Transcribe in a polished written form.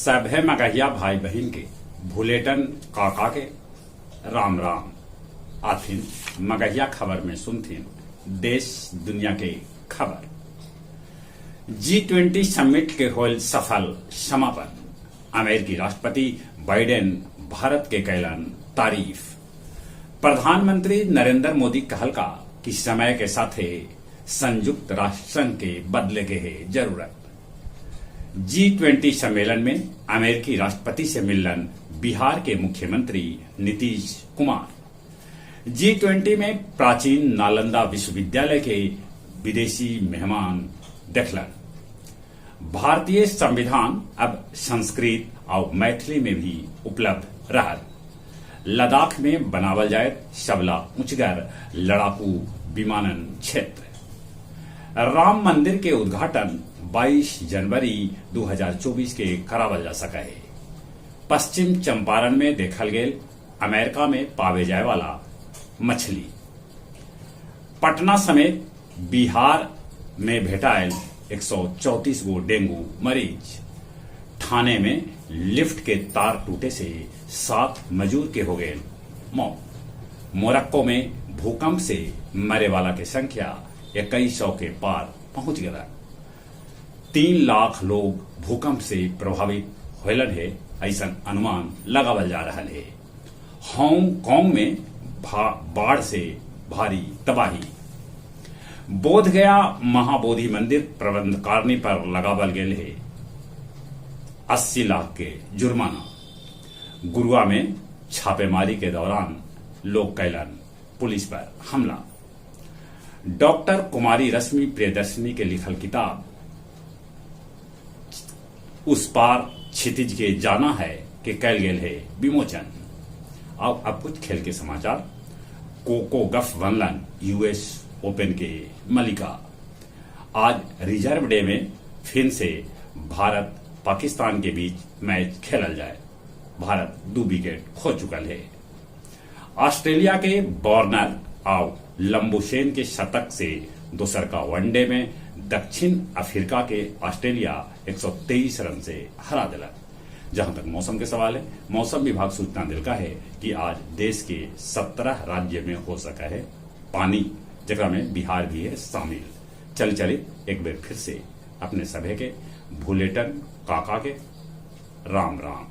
सभे मगहिया भाई बहिन के भुलेटन काका के राम राम। आथिन मगहिया खबर में सुनथिन देश दुनिया के खबर। जी-20 समिट के होल सफल समापन। अमेरिकी राष्ट्रपति बाइडेन भारत के कैलन तारीफ। प्रधानमंत्री नरेंद्र मोदी कहलका कि समय के साथे संयुक्त राष्ट्र संघ के बदले के हे जरूरत। जी-20 सम्मेलन में अमेरिकी राष्ट्रपति से मिललन बिहार के मुख्यमंत्री नीतीश कुमार। जी-20 में प्राचीन नालंदा विश्वविद्यालय के विदेशी मेहमान देखलन। भारतीय संविधान अब संस्कृत आउ मैथिली में भी उपलब्ध रहल। लद्दाख में बनावल जायत सबला ऊंचगर लड़ाकू विमानन क्षेत्र। राम मंदिर के उद्घाटन 22 जनवरी 2024 के करावल जा सके हे। पश्चिम चंपारण में देखल गेल अमेरिका में पावे जाय वाला मछली। पटना समेत बिहार में भेटायल 134 गो डेंगू मरीज। थाने में लिफ्ट के तार टूटे से 7 मजूर के हो गए मौत। मोरक्को में भूकंप से मरे वाला के संख्या 2100 के पार पहुंच गया। 3 लाख लोग भूकंप से प्रभावित होलन हे, ऐसा अनुमान लगावल जा रहा है। हांगकांग में बाढ़ से भारी तबाही। बोध गया महाबोधि मंदिर प्रबंधकारिणी पर लगावल गेल है 80 लाख के जुर्माना। गुरुआ में छापेमारी के दौरान लोग कैलन पुलिस पर हमला। डॉक्टर कुमारी रश्मि प्रियदर्शिनी के लिखल किताब उस पार क्षितिज के जाना है के कैल गेल है विमोचन। अब कुछ खेल के समाचार। कोको गफ बनलन यूएस ओपन के मलिका। आज रिजर्व डे में फिर से भारत पाकिस्तान के बीच मैच खेलल जाए। भारत 2 विकेट खो चुकल है। ऑस्ट्रेलिया के वार्नर आउ लंबुशेन के शतक से दोसर का वनडे में दक्षिण अफ्रीका के ऑस्ट्रेलिया 123 रन से हरा दिलक। जहां तक मौसम के सवाल है, मौसम विभाग सूचना दिलका है कि आज देश के 17 राज्य में हो सका है पानी, जकरा में बिहार भी है शामिल। चल चले एक बार फिर से अपने सभे के भुलेटन काका के राम राम।